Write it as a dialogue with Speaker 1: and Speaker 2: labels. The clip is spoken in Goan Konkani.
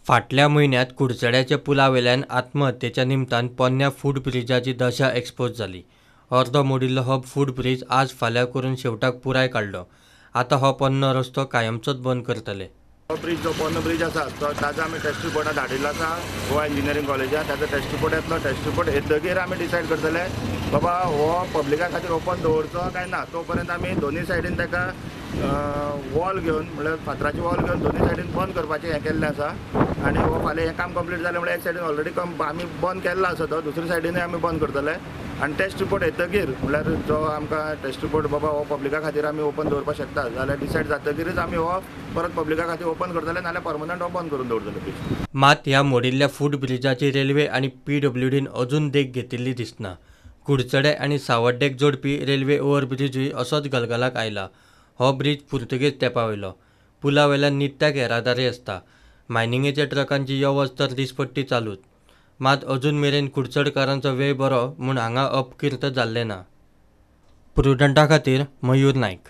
Speaker 1: फाटल्या म्हयन्यांत कुडचड्याच्या पुला वयल्यान आत्महत्येच्या निमतान पोन्न्या फूट ब्रिजाची दशा एक्सपोज जाली. अर्दो मोडिल्लो हो फूट ब्रीज आज फाल्यां करून शेवटाक पुराय काडलो. आतां हो पोन्नो रस्तो कायमचोच बंद करतले.
Speaker 2: हो ब्रीज जो पोन्नो ब्रीज आसा तो ताजो आमी टेस्ट रिपोर्ट धाडिल्लो आसा गोवा इंजिनियरींग कॉलेजान. ताजो टेस्ट रिपोर्ट येतलो. टेस्ट रिपोर्ट येतगीर आमी डिसायड करतले बाबा हो पब्लिका खातीर ओपन दवरचो काय ना. तो पर्यंत आमी दोनूय सायडीन ताका वॉल घेवन म्हणल्यार फातराची वॉल घेवन दोनूय सायडीन बंद करपाचें हें केल्लें आसा. आनी हो फाल्यां हें काम कंप्लीट जालें म्हणल्यार एक सायडीन ऑलरेडी आमी बंद केल्लो आसा तो दुसरे सायडीनूय आमी बंद करतले. आनी टेस्ट रिपोर्ट येतगीर म्हणल्यार जो आमकां टेस्ट रिपोर्ट बाबा हो पब्लिका खातीर आमी ओपन दवरपाक शकता जाल्यार डिसायड जातगीरच आमी हो परत पब्लिका खातीर ओपन करतले, नाल्यार परमनंट हो बंद करून दवरतले ब्रीज.
Speaker 1: मात ह्या मोडिल्ल्या फूट ब्रिजाची रेल्वे आनी पीडब्ल्यूडीन अजून देख घेतिल्ली दिसना. कुडचडे आनी सावड्डेक जोडपी रेल्वे ओव्हरब्रिजूय असोच गलगलाक आयला. हो ब्रीज पुर्तुगेज तेंपा वयलो. पुला वयल्यान नित्याक येरादारी आसता. मायनिंगेच्या ट्रकांची यो वच तर दिसपट्टी चालूच. मात अजून मेरेन कुडचडकारांचो वेळ बरो म्हूण हांगा अपकीर्त जाल्लें ना. प्रुडंटा खातीर मयूर नायक.